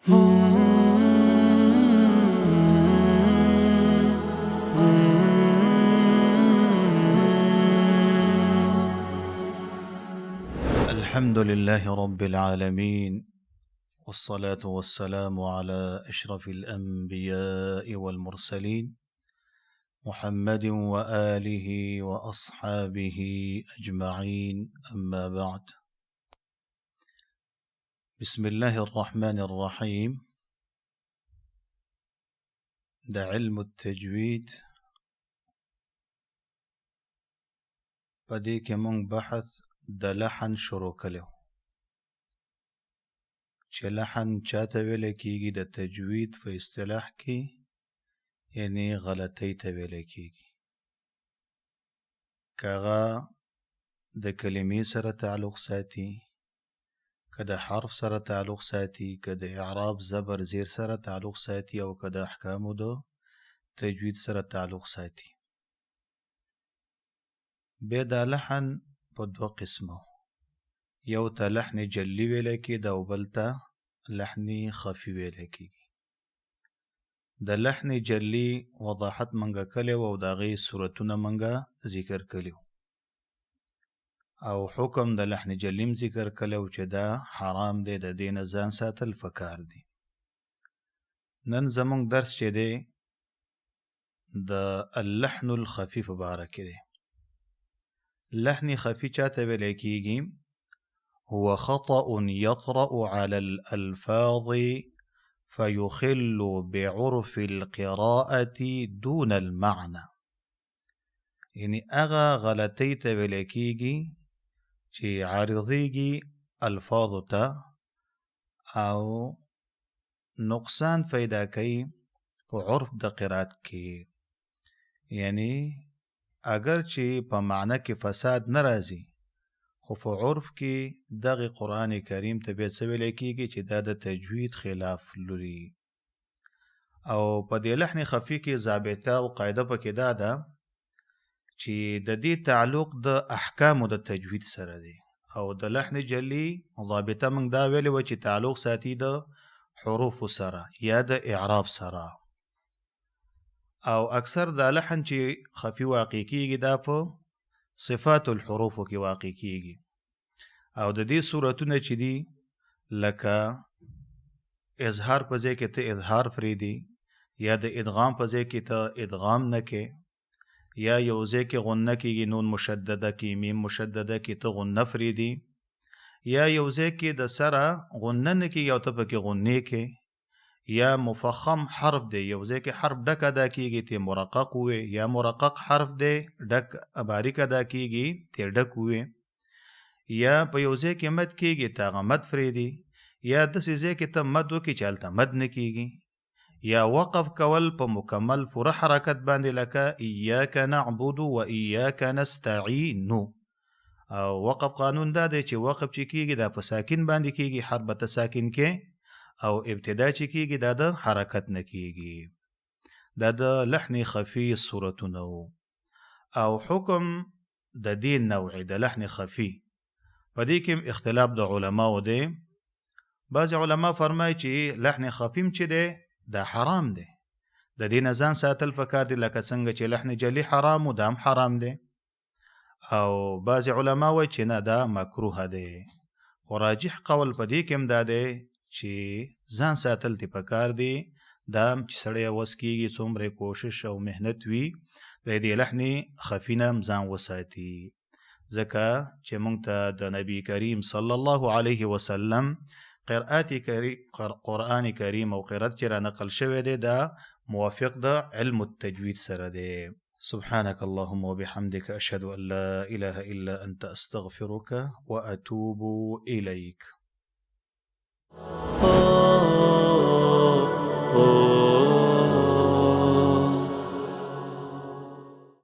الحمد لله رب العالمين، والصلاة والسلام على أشرف الأنبياء والمرسلين محمد وآله وأصحابه أجمعين، أما بعد. بسم الله الرحمن الرحيم. د علم التجوید په دې کې مونږ بحث د لحن شروع کړو، چې لحن چاته ویل کېږي د تجوید په اصطلاح کې، یعنی غلطۍ ته ویل کېږي، که هغه د کلمې سره تعلق ساتي، که د حرف سره تعلق ساتي، که د اعراب زبر زیر سره تعلق ساتي، او که د احکامو د تجوید سره تعلق ساتي. بیا دا لحن په دوه قسمه، یو ته لحن جلی ویل کېده او بل ته لحن خفي ویل کېږي. د لحن جلی وضاحت منګه کړی او د هغې صورتونه منګه ذکر کړي، او حکم د لحن جلی هم ذکر کړی چې دا حرام دی، د دې نه ځان ساتل پکار دی. نن زمونږ درس چې دی د اللحن الخفي په باره کې دی. لحن خفي چاته ویل کېږي؟ هو خطأ يطرأ على الألفاظ فيخل بعرف القراءة دون المعنى. یعنی هغه غلطۍ ته ویل کېږي چې عارضېږي الفاظو ته او نقصان پیدا کوي په عرف د قرات کې. یعنی اگر چې په معنی کې فساد نه راځي، خو په عرف کې دغه قرآن کریم ته بیا څه ویل کېږي چې دا د تجوید خلاف لري. او په دې لحن خفي کې ضابطه او قاعده پکې دا ده چې د دې تعلق د احکامو د تجوید سره دی، او د لحن جلی ضابطه موږ دا ویلې وه چې تعلق ساتي د حروفو سره یا د اعراب سره. او اکثر دا لحن چې خفي واقع کیږي دا په صفات الحروفو کې واقع کیږي. او د دې صورتونه چې دي، لکه اظهار په ځای کې ته اظهار فریدي، یا د ادغام په ځای کې ته ادغام نه کې، یا یو ځای کې غنه کېږي نون مشدده کې میم مشدده کې ته غنه فریدي، یا یو ځای کې د سره غنه نه کېږي او ته پکې غنې کې، یا مفخم حرف دی یو ځای کې حرف ډک ادا کېږي ته مرقق وې، یا مرقق حرف دی ډک باریک ادا کېږي ته ډک وې، یا په یو ځای کې مد کېږي ته هغه مد فریدي، یا داسې ځای کې ته مد وکړي چې هلته مد نه کېږي، یا وقف کول په مکمل پوره حرکت باندې لکه ایاک نعبد و ایاک نستعین. او وقف قانون دا دی چې وقف چې کېږي دا په ساکن باندې کېږي، حرف به ته ساکن کې، او ابتدا چې کېږي دا د حرکت نه کېږي. دا د لحن خفي صورتونه وو. او حکم د دې نوع د لحن خفي په دې کې اختلاف د علماو دی. بعضې علما فرمایي چې لحن خفي چې دی دا حرام دی، د دې نه ځان ساتل پکار دی، لکه څنګه چې لحن جلی حرام و دا هم حرام دی. او بعضې علما وایي چې نه دا مکروه دی، خو راجح قول په دې کې هم دا دی چې ځان ساتل دې پکار دی. دا هم چې سړی وس کېږي څومره کوشش او محنت وي د دې لحن خفي نه هم ځان وساتي، ځکه چې موږ ته د نبی کریم صلی الله علیه وسلم قرآت کریم، قرآن کریم او قرات چې را نقل شوی دی دا موافق د علم التجوید سره دی. سبحانك اللهم وبحمدك أشهد أن لا إله إلا أنت أستغفرك وأتوب إليك.